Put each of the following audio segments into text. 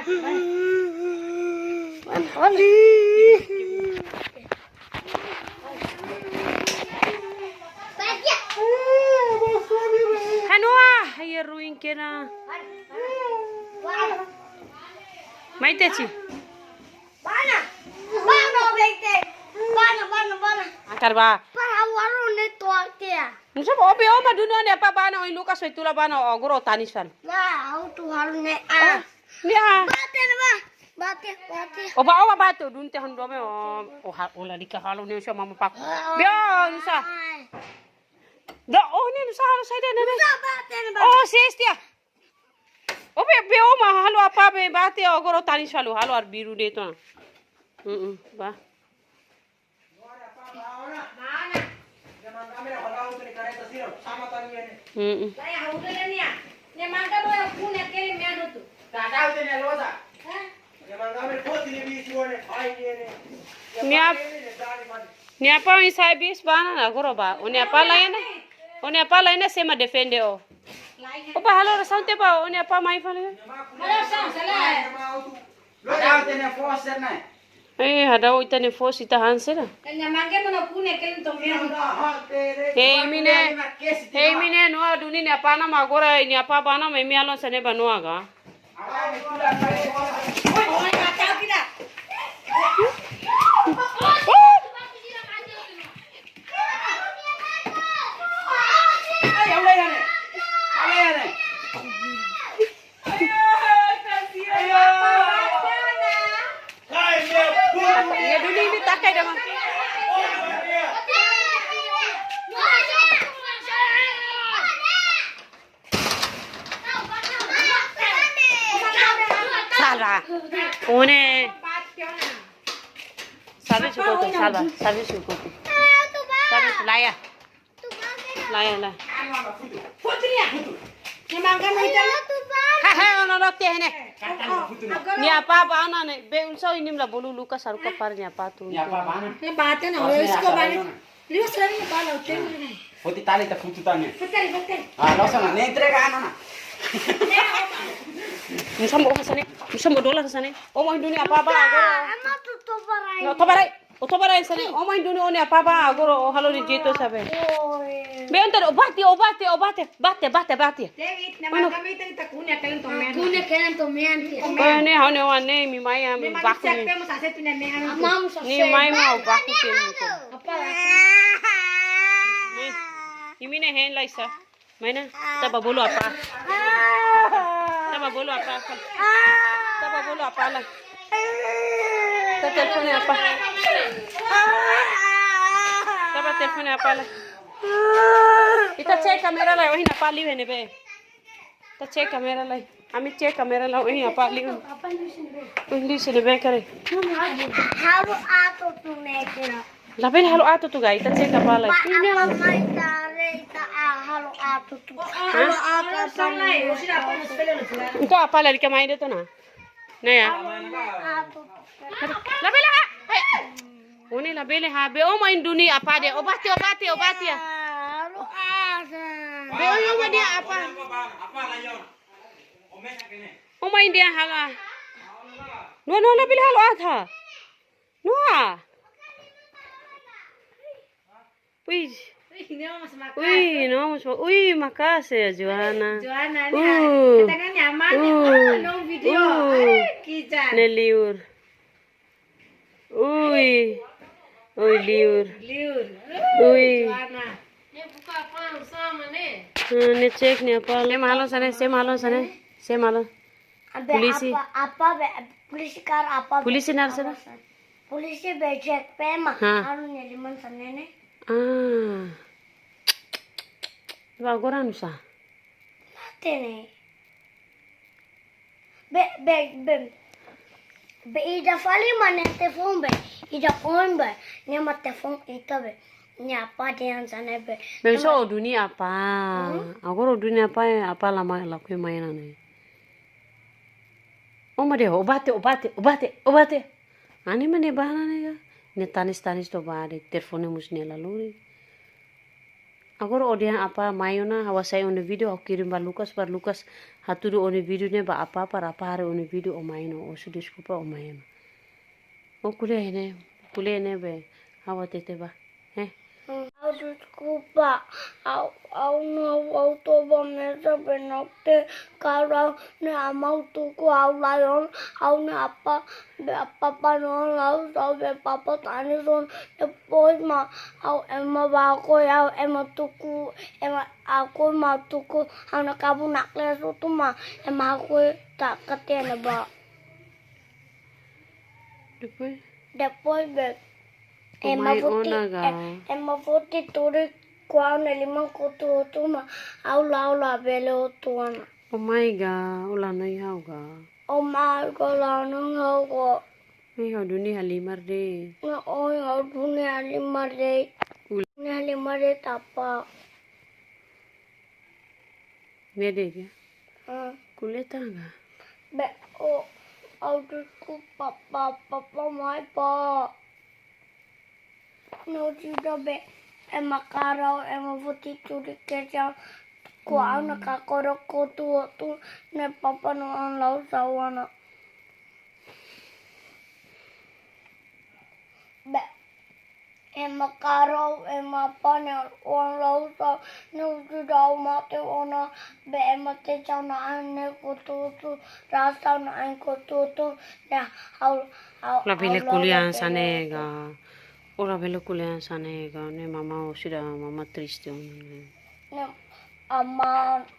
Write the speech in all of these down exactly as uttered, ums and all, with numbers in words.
Mana, mana? Hanoa, ai ruin kena. Mai teci. Bana. Bana, bete. Bana, bana, bana. Angkar ba. Para waru ne toa tia. Nusá, ó be ó mak duni ó-nia apá bana, ohin Lucas hotu la bana, ó agora ó tanis fali. Ba, ha'u atu halo ne'e. Ah. Nia. Bate ne'e ba. Bate, bate. Ó ba, ó ba bate, dun te hando me, ó, ó ha-, ó lalika halo ne'e, só mama pak. Ah, be ó, nusá. Ai. Be ó ne'e, nusá halo saida ne'e, ne'e. Nusá bate ne'e ba. Ó, sestia. Ó be, be ó mak halo apá be bate, ó agora ó tanis fali, halo arbiru de'it ona. Mm-mm, ba. Mm-mm. Nia, nia apá oinsá bis bana na agora ba. Ó-nia apá la iha ne'e. Ó-nia apá la iha ne'e sé mak defende ó. Ó ba halo orasaun tiha ba, ó-nia apá mai fali. Halo orasaun, sala. Hadau ita-nia forsa, né? Eh, hadau ita-nia forsa, ita hanesan ne'e. Kan nia mangke mana pune kelen tomian. Hei, imi ne'e. Hei, imi ne'e, Noa duni nia apá ona mak agora, nia apá bana mak imi halo hanesan ne'e ba Noa ka? Nia duni imi taka ida mak. Salva. Ó ne'e. Salva sukutu, salva, salva sukutu. Salva, laiha. Laiha, laiha. Futu nia. Nia mangke mai tan. Ha, ha, no, no, no, te ne. Nia apá bana ne'e, be oinsá imi la bolu Lucas haruka para nia apá tun. Nia apá bana. Nia bate na, Terus nia esko apá bana. Bana. Liu selain nia bala, hotu nia. Foti tali ita futu tani. Foti tali, foti tali. Ah, loos ona, ne'e entrega ona. Nusá mak hanesan ne'e, nusá mak dolar hanesan ne'e. Ó mak duni apá ba agora. Ema tu toba rai. No, toba rai. Ó toba rai hanesan ne'e. Ó mak duni ó-nia apá ba agora, ó halo rejeitu sabe. Oi. Be entaun, ó bate, ó bate, ó bate, bate, bate, bate. David, na manga mi tan ta kune kelen tomian. Kune kelen tomian. Ó ne'e, ó ne'e, ó ne'e, imi mai, imi baku nia. Nia mai mak baku nia. Apa? Mai, imi ne'e hein lai sa. Mai ona, ita ba bolu apá. Ita ba bolu apá. Ita ba bolu apá lai. Ita telefone apá. Ita ba telefone apá lai. Ita cek kamera lai, ohin apá liu iha ne'ebé. Ita cek kamera lai. Ami cek kamera lai, ohin apá liu. Ohin liu iha ne'ebé karik. Halo atu tu mekira. Labele halo atu tu gai, ita cek apá lai. Ba apá mai tare ita, ah, halo atu tu. Halo atu apá lai. Entaun apá lalika mai de'it ona. Ne'e ya. Halo atu. Labele ha. Hai. Ó ne'e labele ha. Be ó mak duni apá de'it. Ó bate, ó bate, ó bate ya. Halo atu. Be ó mak duni apá. Ó mak duni halo. No, no, labele halo atu. Noa. Ui. Ui, Noa mós maka'as. Ui, Noa mós ma-, ui, maka'as ya, Joana. Joana, ni Uh. Kita kan nyaman, Uh. Ah, no video. Uh. Eh, kijan. Ne'e liur. Ui. Ui, liur. Liur. Ui. Joana. Ne'e buka apa sama ne'e? Hmm, ne'e cek nia apá. Sé mak halo hanesan ne'e, sé mak halo hanesan ne'e. Sé mak halo. Abe Polisi. Apá, apá be, polisi karik apá be. Polisi nia hanesan ne'e? Polisi be cek pe mak. Ha. Anu nia liman hanesan ne'e. Ah. Ba agora nusá? Mate ne'e. Be, be, be. Be ida fali mak ne'e telefone be. Ida oin be. Ne'e mak telefone ita be. Nia apá dehan hanesan ne'e be. Be Ne'e só mak duni apá. Hmm? Agora duni apá, apá la mai, lakohi mai ona ne'e. Ó mak dehan, ó bate, ó bate, ó bate, ó bate. Ani mane bana ne'e ka. Ne'e tanis, tanis toba de'it, telefone mós ne'e la lori. Agora ó dehan apá mai ona, ha'u hasai ó-nia vídeo, ha'u kirim ba Lucas, para Lucas hatudu ó-nia vídeo ne'e ba apá, para apá haree ó-nia vídeo, ó mai ona, ó husu deskulpa, ó mai ona. Ó ko'alia ne'e, ko'alia ne'e be, ha'u hatete ba. Heh. Ha'u deskulpa, ha'u, ha'u no, ha'u toba mesa be nakte, karau ne'e amá tuku ha'u laiha ona, ha'u-nia apá, be apá panoan la'ós ha'u be papá tane son, depois mak ha'u ema bá hakoi ha'u, ema tuku, ema hakoi mak tuku, ha'u-nia kabun nakles hotu mak, ema hakoi taka tiha ne'ebá. Depois? Depois be, ó ema mai foti, ona ga? E-, ema foti tuur ko'a ha'u-nia liman kotu hotu mak, ha'u la'o labele hotu ona. Ó mai ga, ó la hanoin ha'u ga? Ó mai ga, la hanoin ha'u ga? Ne'e ha'u duni halimar de'it. Ne'e ohin ha'u duni halimar de'it. Ul- Duni halimar de'it apá. Ne'e de'it ga? Ah. Ko'alia tan ga? Be, ó, ha'u deskulpa, papá, papá mai pá. No sida be, ema karau, ema foti tuur kedas, ko'a ha'u-nia kakorok kotu hotu, ne'e papá no an la'ós ha'u ona. Be, ema karau, ema apá ne'e an la'ós ha'u, no sida ha'u mate ona, be ema tesa ha'u-nia ain ne'e kotu hotu, rasa ha'u-nia ain kotu hotu, ne'e ha'u, ha'u, labele ha'u ko'alia labele hanesan ne'e ga. Ó labele ko'alia hanesan ne'e ga, ne'e mamá ó sida mamá triste ona. Ne'e amá,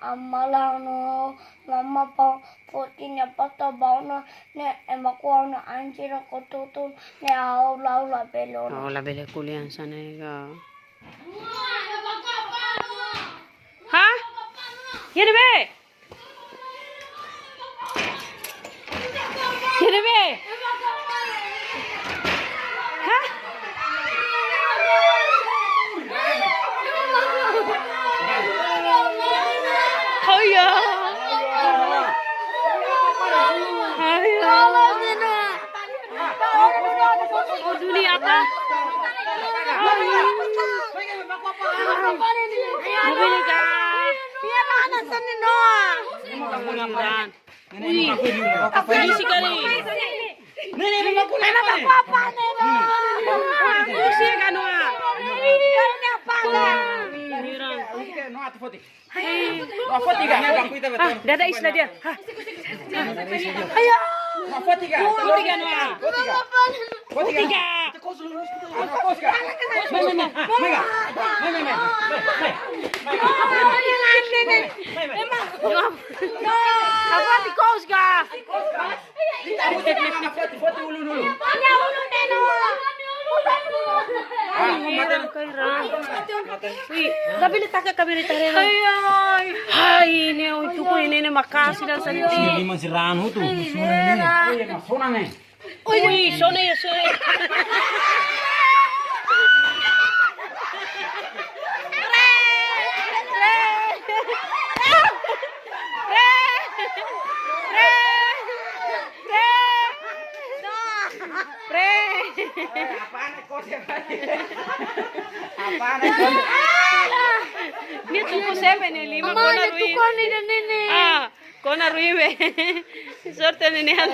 amá la hanoin, mamá pá foti nia pasta ba ona, ne'e ema ko'a ha'u-nia ain sira kotu hotu, ne'e ha'u la'o labele ona. Ó labele ko'alia hanesan ne'e ga. Hah? Iha ne'ebé? Iha ne'ebé? Hah? Oh ya. Oh ya. Oh, dunia apa? Mobil ka? Ui, isi kali. Isi ka, Noah? Ih, nirang. Hei. Hah, dada isla dia. Hah. Ayo. Foti ka, Noah? Foti ka. Foti ka. Apa di kos ka? Ui, labele taka kabere tare. Hai, ne'e, oi, tuku ne'e, ne'e makasi dan sari. Sini masih ranu tu, sini. Ui, sone ya, sone. Pre! Pre! Pre! Pre! No! Pre! Apá ne'e kos ya, Pai? Apá ne'e kos? Ne'e tuku sebe ne'e lima. Amá, kona ne'e ruin. Tuku ne'e, ne'e, ne'e. Ah, kona ruin be. Sorte ne'e, ne'e.